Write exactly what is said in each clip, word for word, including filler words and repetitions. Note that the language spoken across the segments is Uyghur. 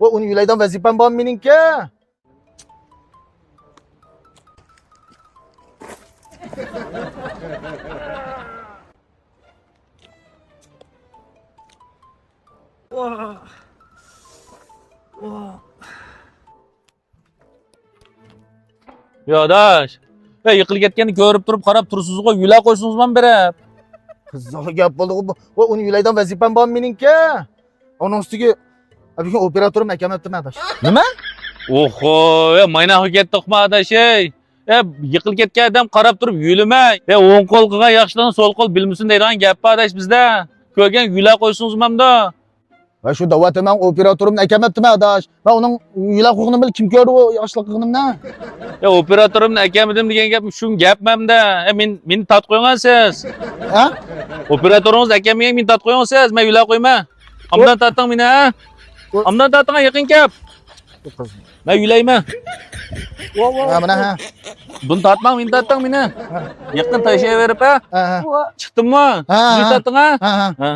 ۋە ئۇنى يۆلەيدىغان ۋەزىپەم بار مېنىڭكى. يا ئاداش، يا يىقىلىپ كەتكەننى كۆرۈپ تۇرۇپ قاراپ تۇرىسىزغۇ، يۆلەپ قويسىڭىزمۇ بىرەر. قىزىق گەپ بولدىغۇ بۇ. ۋە ئۇنى يۆلەيدىغان ۋەزىپەم بار مېنىڭكى. ئۇنىڭ ئۈستىگە، بۈگۈن ئوپېراتورۇم ئەكەلمەپتىمەن ئاداش. نېمە؟ ئوھو، يا مايناققا كەتتۇقما ئاداش، ئەي. يا يىقىلىپ كەتكەن ئادەم قاراپ تۇرۇپ يۆلىمەي. يا ئوڭ قول قىلغان ياخشىلىقنى سول قول بىلمىسۇن دەيدىغان گەپ بار ئاداش بىزدە. كۆرگەن يۆلەپ قويسىڭىزمامدۇ؟ ۋە شۇ دەۋاتىمەن، ئوپېراتورۇمنى ئەكەلمەپتىمەن ئاداش. مەن ئۇنىڭ يۆلەپ قويغىنىنى بىلىپ كىم كۆردى ئۇ ياخشىلىق قىلغىنىمنى؟ يا ئوپېراتورۇمنى ئەكەلمىدىم دېگەن گەپ شۇ گەپمەمدە. يا مېنى، مېنى تارتىپ قويۇڭ سىز. ھە؟ ئوپېراتورىڭىز ئەكەلمىگەن مېنى تارتىپ قويۇڭ سىز. مەن يۆلەپ قويىمەن. ئامدان تارتىڭ مېنى، ھە؟ ئامدان تارتىڭ، يېقىن كەپ. مەن يۆلەيمەن. ھە، مانا، ھە. بۇنى تارتماڭ، مېنى تارتىڭ مېنى. يېقىن تاشلىۋېرىپ، ھە؟ ھە، ھە. چىقتىممۇ؟ ھە، ھە. تارتىڭ، ھە؟ ھە، ھە. ھە.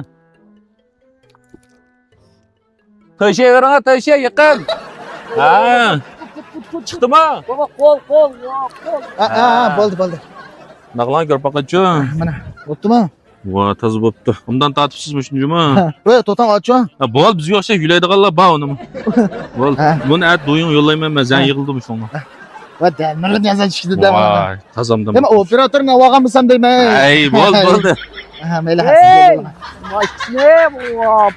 تاشلىۋېرىڭ، تاشلا، يېقىن. ھە. چىقتىمۇ؟ بابا، قول، قول، يا، قول. ھە، ھە، ھە، بولدى، بولدى. ناغلان كۆرۈپ باققانچۇ؟ مانا، بوپتۇمۇ؟ ۋا، تازا بوپتۇ. ئۇندان تارتىپسىز مۇشۇنچىمۇ؟ ھە. ۋە، توتاڭ ئاچۇ. ھە، بول، بىزگە ئوخشاش يۆلەيدىغانلار بار ئۇنىمۇ. بول، ھە. بۇنى ئەتە دويۇڭ يوللايمەن مەن، زەن ھە. يىغىلدى مۇشۇڭغا. ھە. ۋە، دەمىرى نەزەر چۈشتى دە. ۋاي، تازامدىن. دېمە، ئوپېراتورنى ئالغان بولسام دەيمەن. ئەي، بول، بولدى. ھە، مەيلى، ھە، سىزگە ئەي، بولغان. ماشىنا، ۋاپ.